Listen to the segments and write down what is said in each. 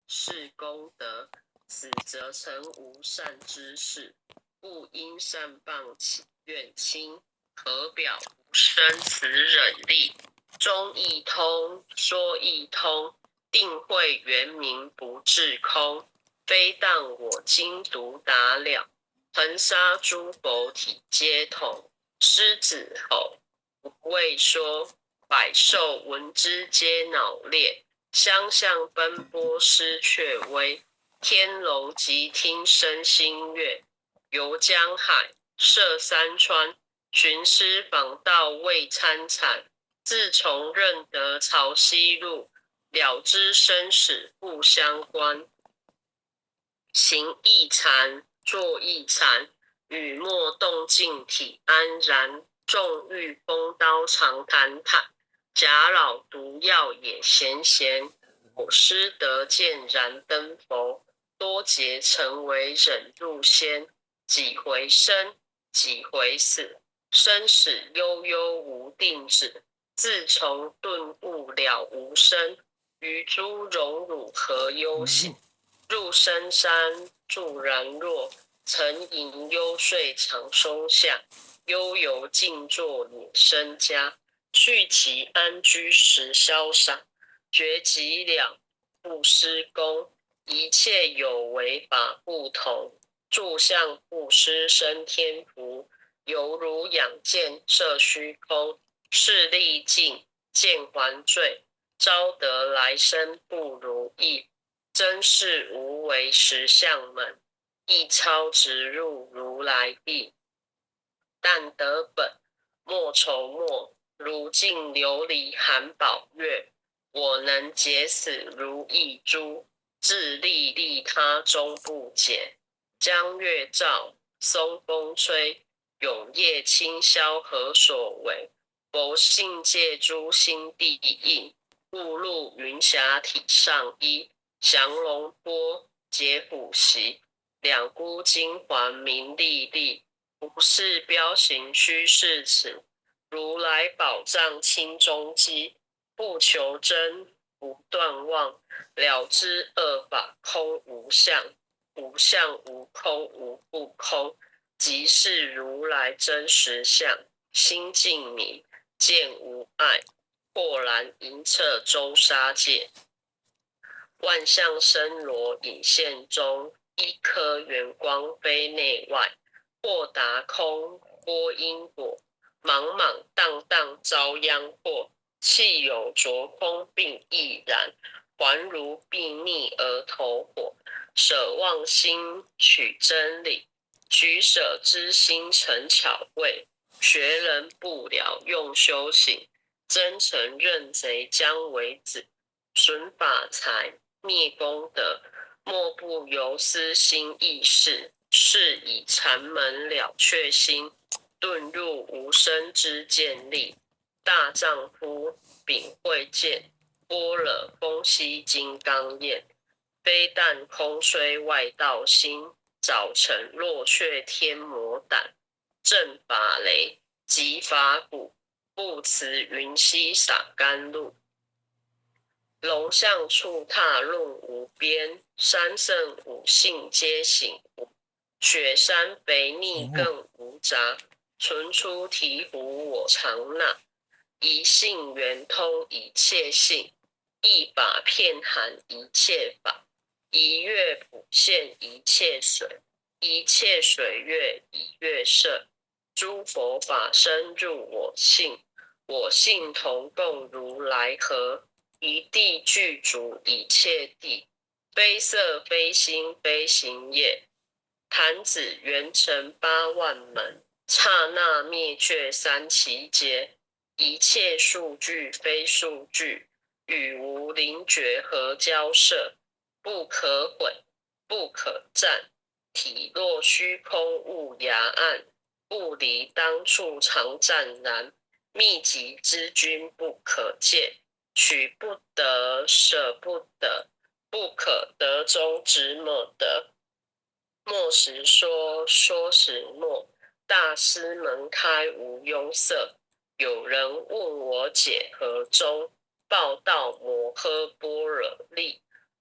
是功德。死則成無善知識，故應善謗起怨親。何表無生此忍力？中亦通，說亦通，定慧圓明不智空。非但我今獨達了，恆沙諸佛體皆同。獅子吼，無畏說，百獸聞之皆惱裂，相向奔波失卻威。天龍即聽生欣悅，遊江海，涉山川，尋師訪道未參禪。自從認得曹溪路，了知生死不相關。行亦禪，坐亦禪，語默動靜體安然。縱遇風刀常坦坦，假老毒藥也鹹鹹。我師得見燃燈佛，多劫成為忍辱仙。幾回生，幾回死，生死悠悠無定止。自從頓悟了無生，於諸榮辱何憂喜？入深山住蘭若，沉吟幽睡長松下，悠遊靜坐野僧家，去其安居實瀟灑，覺寂了不施功，一切有為法不同，住相布施生天福，猶如仰箭射虛空，勢力盡，見還墜，招得來生不如意。真是無為實相門，一超直入如來地。但得本，莫愁末，如淨琉璃含寶月。我能解此如意珠，自利利他終不減。江月照，松風吹，永夜清宵何所為？佛性借諸心地印，霧露雲霞體上衣。降龍波，解虎席，兩孤金環明麗麗，不是標行虛是此。如來寶藏清中基，不求真，不斷妄，了知二法空無相，無相無空無不空，即是如來真實相。心淨明，見無礙，豁然瑩徹周沙界。萬象森羅隱現中，一顆圓光非內外，豁達空，撥因果，莽莽蕩蕩遭殃禍，棄有着空並亦然，還如睥睨額頭火，捨妄心取真理，取捨之心成巧慧，學人不了用修行，真誠認賊將為子，損法財。滅功德，莫不由思心意識，是以禪門了卻心，頓入無生之見力。大丈夫秉慧劍，般若風息金剛焰，非但空吹外道心，早晨若卻天魔膽，震法雷，擊法鼓，不辭雲溪灑甘露。龍象觸踏論無邊，三聖五性皆醒悟，雪山肥膩更無雜，純出醍醐我常納，一性圓通一切性，一法遍含一切法，一月普現一切水，一切水月一月色，諸佛法身入我性，我性同共如來合。一諦具足一切諦，非色非心非行業。彈指圓成八萬門，剎那滅卻三祇劫。一切數據非數據，與無靈覺何交涉？不可毀，不可佔。體若虛空無涯岸，不離當處常湛然。密集之君不可見。取不得，捨不得，不可得中之莫得。默時說，說時默。大師門開無壅塞。有人問我解何宗，報道摩訶般若力。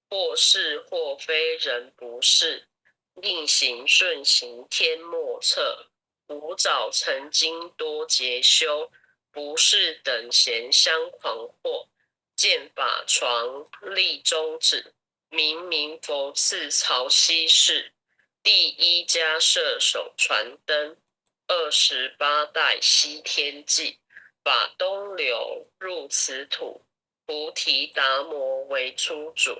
或是或非人不是，逆行顺行天莫测。吾早曾经多劫修，不是等闲相诳惑。见法床立中指，明明佛赐曹溪寺，第一迦叶手传灯，28代西天际，法东流入此土，菩提达摩为初祖，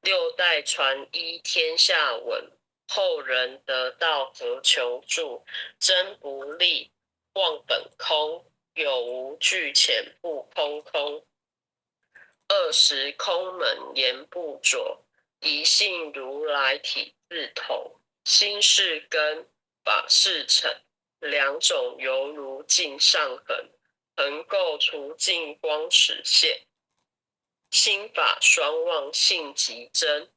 六代传衣天下闻，后人得道何穷住？真不立，妄本空，有无俱遣不空空。二十空门言不着，一性如来体自同，心是根，法是尘，两种犹如镜上痕，横垢除净光始现。心法双忘性即真，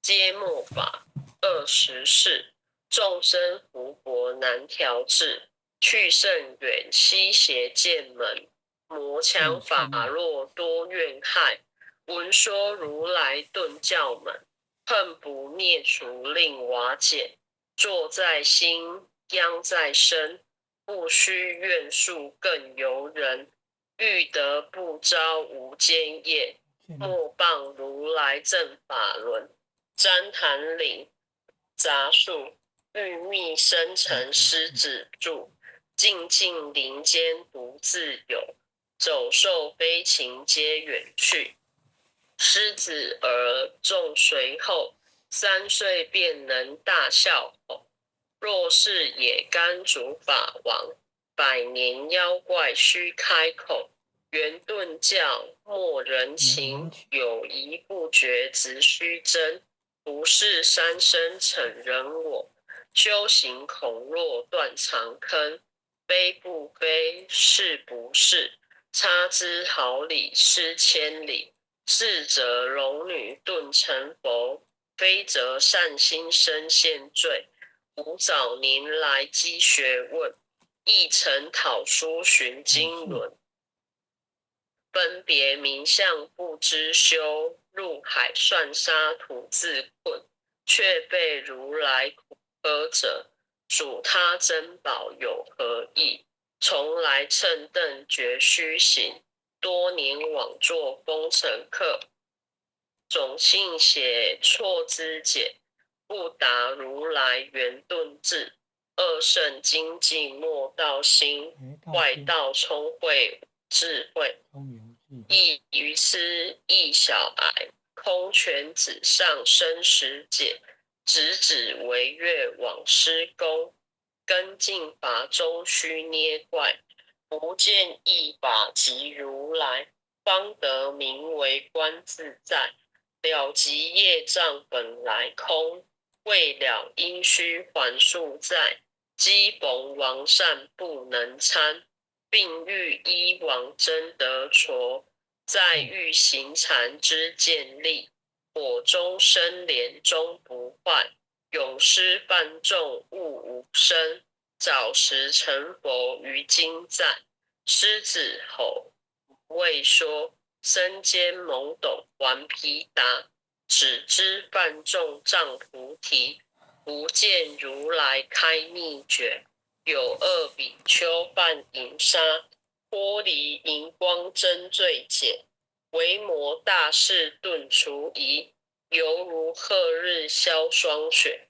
皆末法24，众生福薄难调治，去甚远西邪见门。魔强法弱多怨害，闻说如来顿教门，恨不灭除令瓦解。作在心，殃在身，不须怨恕更由人。欲得不招无间业，莫谤如来正法轮。旃檀林杂树，郁密深沉狮子柱，静静林间独自有。走兽飞禽皆远去，狮子儿众随后，3岁便能大笑吼。若是野干主法王，百年妖怪须开口。圆顿教莫人情，有疑不决直须争。不是三身成人我，修行恐落断肠坑。非不非，是不是？差之毫厘，失千里。是则龙女顿成佛，非则善心生现罪。吾早年来积学问，亦曾讨书寻经纶。分别名相不知修，入海算沙徒自困，却被如来苦呵责，数他珍宝有何益？从来蹭蹬绝虚行，多年枉作风尘客。种性邪错知解，不达如来圆顿智。二乘精进莫道心，外道聪慧智慧。亦愚痴亦小癌，空拳指上生死解，直指为月往施功。根净法中须捏怪，不见一法即如来，方得名为观自在。了即业障本来空，未了因须还宿债。机逢王善不能参，并欲依王真得挫。再欲行禅之建立，火中生莲终不坏。永失犯众悟无生，早时成佛于今在。狮子吼未说，身兼懵懂顽皮达，只知犯众障菩提，不见如来开秘诀。有恶比丘犯淫杀，脱离荧光真罪解，为魔大士顿除疑。犹如贺日消霜雪，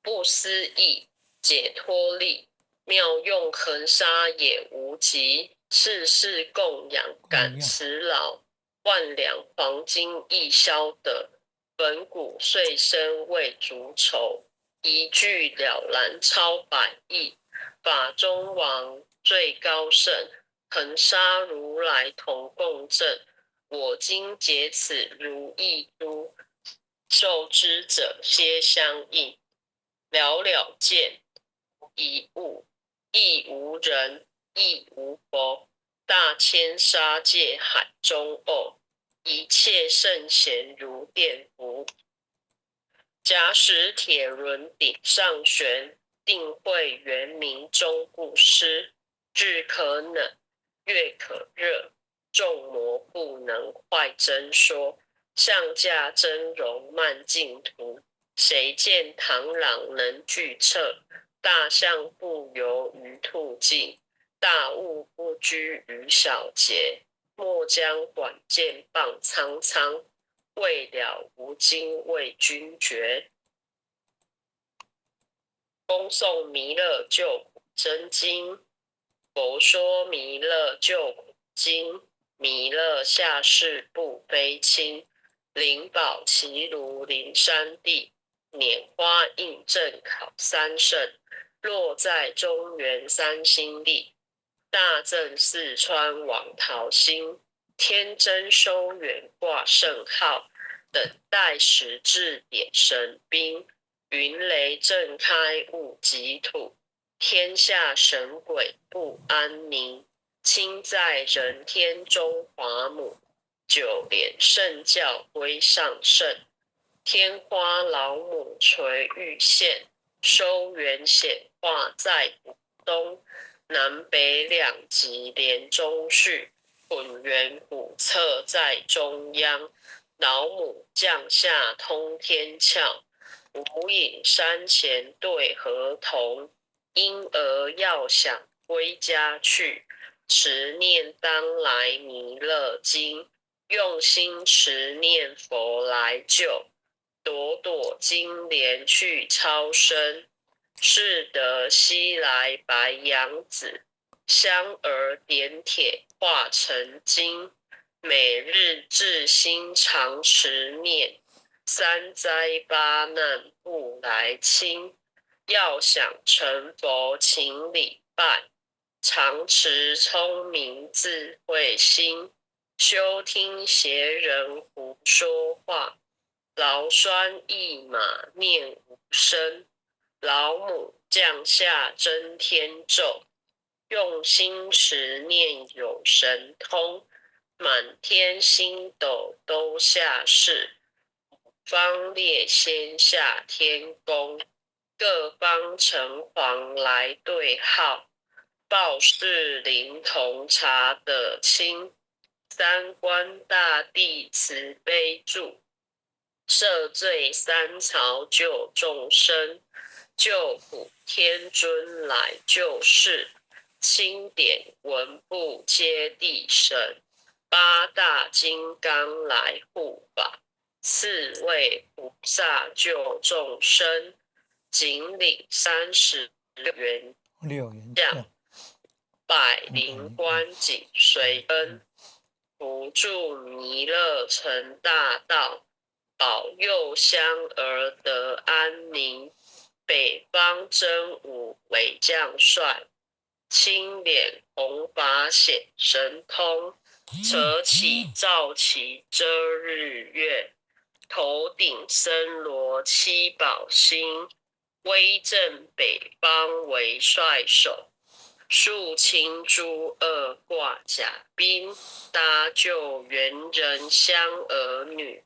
不思议解脱力，妙用恒沙也无极，世世供养感慈劳，万两黄金亦消得，粉骨碎身未足愁，一句了然超百亿，法中王最高圣，恒沙如来同共证。我今解此如意珠，受之者皆相应。了了见一物，亦无人，亦无佛。大千沙界海中沤，一切圣贤如电浮。假使铁轮顶上悬，定慧圆明终不失。日可冷，月可热。众魔不能坏真说，象駕崢嶸漫淨土。誰見螳螂能俱測？大象不遊於兔徑，大物不拘於小節。莫將管見謗蒼蒼，未了無經為君絕。恭誦彌勒救苦真經，佛說彌勒救苦經，彌勒下世不非輕。靈寶齊如靈山地，拈花印證考三聖。落在中原三興利，大鎮四川王桃心。天真修遠掛聖號，等待時至點神兵。雲雷震開悟極土，天下神鬼不安寧。親在人天中華母，九蓮聖教歸上聖。天花老母垂玉線，收圓顯化在古東。南北兩極連中續，混元古冊在中央。老母降下通天竅。無影山前對河童，嬰兒要想歸家去，持念當來彌勒經，用心持念佛來救，朵朵金蓮去超生，是得西來白羊子，香兒點鐵化成金，每日至心常持念。三災八難不來侵，要想成佛勤禮拜，常持聰明智慧心，休聽邪人胡說話。勞酸一馬念無聲，老母降下真天咒，用心持念有神通，滿天星斗都下世。方列仙下天宮，各方城隍來對號，報事靈童查得清。三官大帝慈悲助，赦罪三朝救眾生，救苦天尊來救世，欽點文部揭諦神，八大金剛來護法。四位菩薩救眾生，錦領36員將，百靈官緊隨跟，扶助彌勒成大道，保佑香兒得安寧。北方真武為將帥，青臉紅髮顯神通，扯起皂旗遮日月。頭頂森羅七寶星，威震北方為帥首，肅清諸惡掛甲兵，搭救猿人香兒女，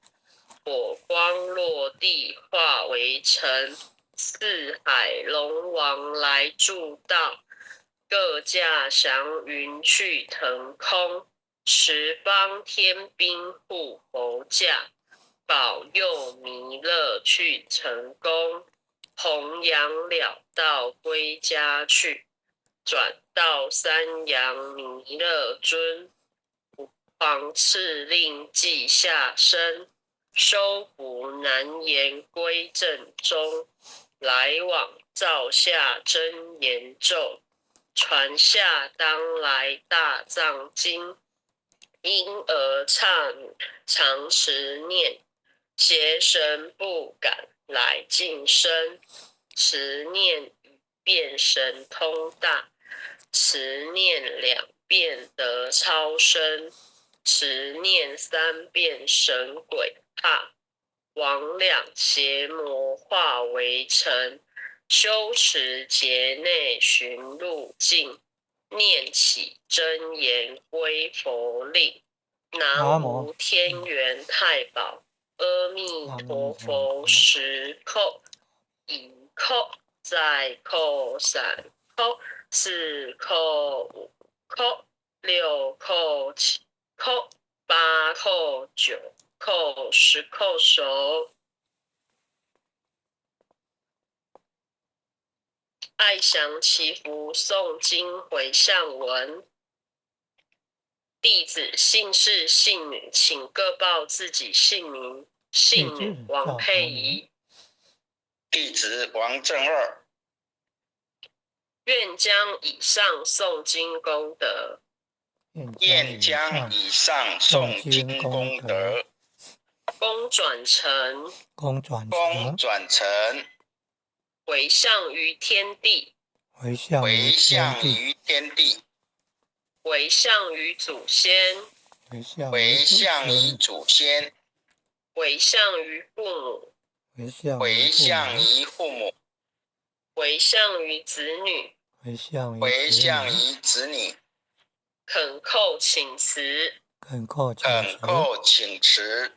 火光落地化為塵，四海龍王來助道，各駕祥雲去騰空，十方天兵護佛駕。保佑彌勒去成功，弘揚了道歸家去，轉到三陽彌勒尊，五皇敕令即下生，收服難言歸正宗，來往造下真言咒，傳下當來大藏經，嬰兒剎女常持念。邪神不敢來近身，持念一遍神通大，持念兩遍得超生，持念三遍神鬼怕，魍魎邪魔化為塵，修持劫內尋路徑，念起真言歸佛令，南無天元太保。阿彌陀佛，十叩，一叩，再叩，三叩，四叩，五叩，六叩，七叩，八叩，九叩。叩十叩首。愛詳祈福誦經迴向文。弟子姓氏姓名，請各報自己姓名。姓女王佩儀。弟子王正二。願將以上誦經功德，願將以上誦經功德，功轉成，功轉功轉成，迴向於天地，迴向迴向於天地，迴向於祖先，迴向於祖先，迴向於父母，迴向於父母。迴向於子女，迴向於子女，懇叩請辭，懇叩懇叩請辭，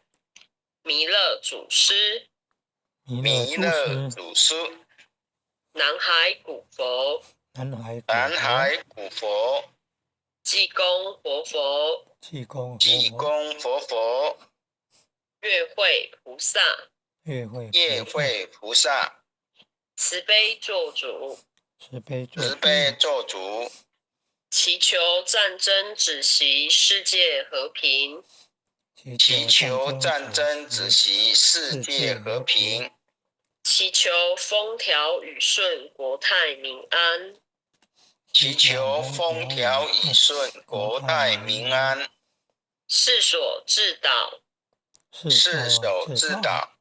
彌勒祖師，彌勒祖師，南海古佛，南海南海古佛，濟公活佛，濟公濟公活佛，月慧菩薩，月慧月慧菩薩。慈悲作主，慈悲慈悲作主，祈求戰爭止息，世界和平。祈求戰爭止息，世界和平。祈求風調雨順，國泰民安。祈求風調雨順，國泰民安。世所至導，世所至導。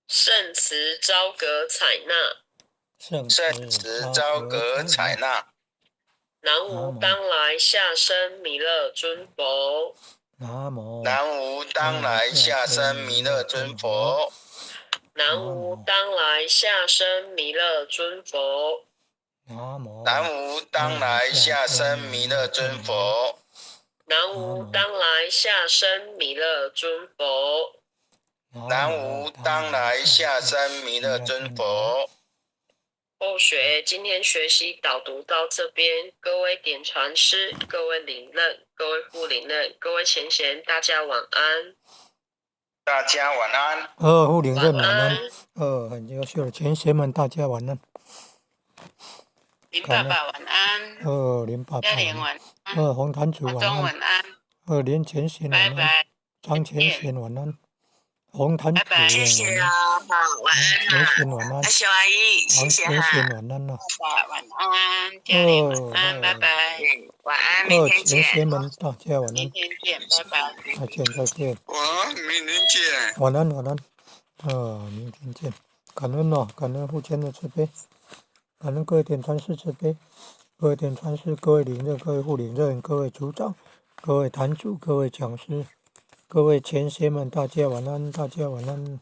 聖慈昭閣採納。聖慈昭閣採納。南無當來下生彌勒尊佛。南無南無當來下生彌勒尊佛。南無當來下生彌勒尊佛。南無當來下生彌勒尊佛。南無當來下生彌勒尊佛。南無當來下生彌勒尊佛。後學今天學習導讀到這邊，各位點傳師、各位領任、各位副領任、各位前賢，大家晚安。大家晚安。副領任晚安。很優秀的前賢們，大家晚安。林爸爸晚安。林爸爸晚安。洪壇主晚安。晚安。林前賢晚安。拜拜。張前賢晚安。洪壇主拜拜，謝謝啊，好，晚安。前賢晚安。阿小阿姨，謝謝黃前賢晚安啦。爸晚安，嘉玲晚安，拜拜。晚安，明天見。前賢們，大家晚安。明天見，拜拜。再見，再見。晚安，明天見。晚安，晚安。明天見。感恩哦，感恩父親的慈悲，感恩各位點傳師慈悲，各位點傳師，各位領任，各位副領任，各位組長，各位壇主，各位講師。各位前賢們，大家晚安，大家晚安。